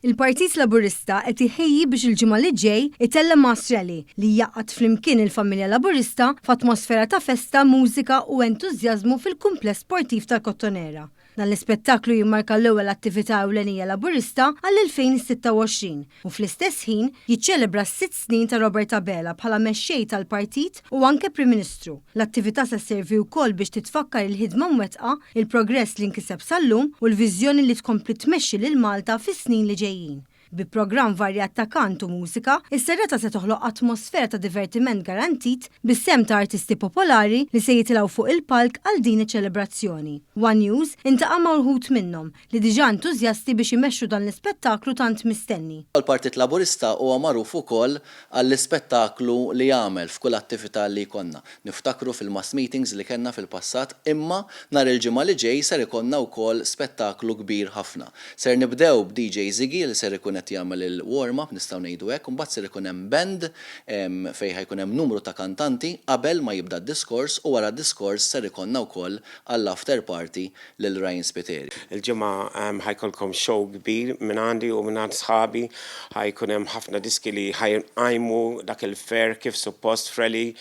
Il-Partit Laburista qed iħejji biex il-ġimgħa li ġej itella' mass rally li jgħaqqad flimkien il-familja Laburista f'atmosfera ta' festa, mużika u entużjażmu fil-Kumpless Sportiv tal-Kottonera. Dan l-ispettaklu jimmarka l-ewwel attività ewlenija Laburista għall-2026 u fl-istess ħin jiċċelebra s-sitt snin ta' Robert Abela bħala mexxej tal-partit u anke Prim Ministru. L-attività se sservi wkoll biex titfakkar il-ħidma mwettqa, il-progress li nkiseb sal-lum u l-viżjoni li tkompli tmexxi lil Malta fis-snin li ġejjin. Bi programm varjat ta' kant u mużika, is-serata se toħloq atmosfera ta' divertiment garantit bis-sehem ta' artisti popolari li se jitilgħu fuq il-palk għal din iċ-ċelebrazzjoni. One News intaqa' ma' wħud minnhom li diġà entużjasti biex imexxu dan l-ispettaklu tant mistenni. Il-Partit Laburista huwa magħruf ukoll għall-ispettaklu li jagħmel f'kull attività li jkollna. Niftakru fil-mass meetings li kellna fil-passat imma nhar il-Ġimgħa li ġej ser ikollna wkoll spettaklu kbir ħafna. Ser nibdew b'DJ Ziggy li ser ikun qed jagħmel il-warm up nistgħu ngħidu hekk, imbagħad ser ikun hemm band fejn ħa jkun hemm numru ta' kantanti qabel ma jibda d-diskors u wara d-diskors ser ikollna wkoll għall-after party lil Ryan Spiteri. Il-Ġimgħa ħa jkollkom show kbir mingħandi u mingħand sħabi. Ħa jkun hemm ħafna diski li ħa jqajmu dak il-ferħ kif suppost f'rally.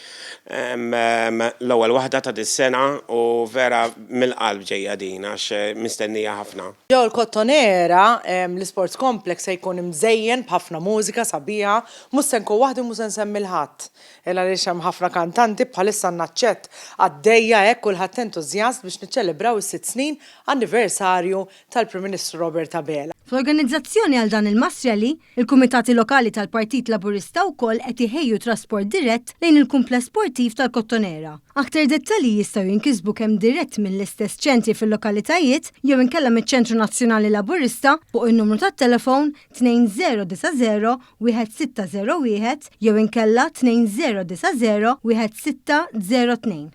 L-ewwel waħda ta' dis-sena u vera mill-qalb ġejja din għax mistennija ħafna. Ġewwa l-Kottonera, l-Isports Complex se jkun imżejjen b'ħafna mużika sabiħa. Mhux se nkun waħdi u mhux se nsemmi 'l ħadd. Il għaliex hemm ħafna kantanti bħalissa għandna ċ-chat għaddejja hekk kulħadd entużjast biex niċċelebraw is-sitt snin anniversarju tal-Prim Ministru Robert Abela. Fl-organizzazzjoni għal dan il-mass rally, il-kumitati lokali tal-Partit Laburista wkoll qed iħejju trasport dirett lejn il-kumpless sportiv tal-Kottonera. Aktar dettalji jistgħu jinkisbu kemm dirett mill-istess ċentri fil-lokalitajiet jew inkella miċ-Ċentru Nazzjonali Laburista fuq in-numru tat-telefon 2090 1601 jew inkella 2090 1602.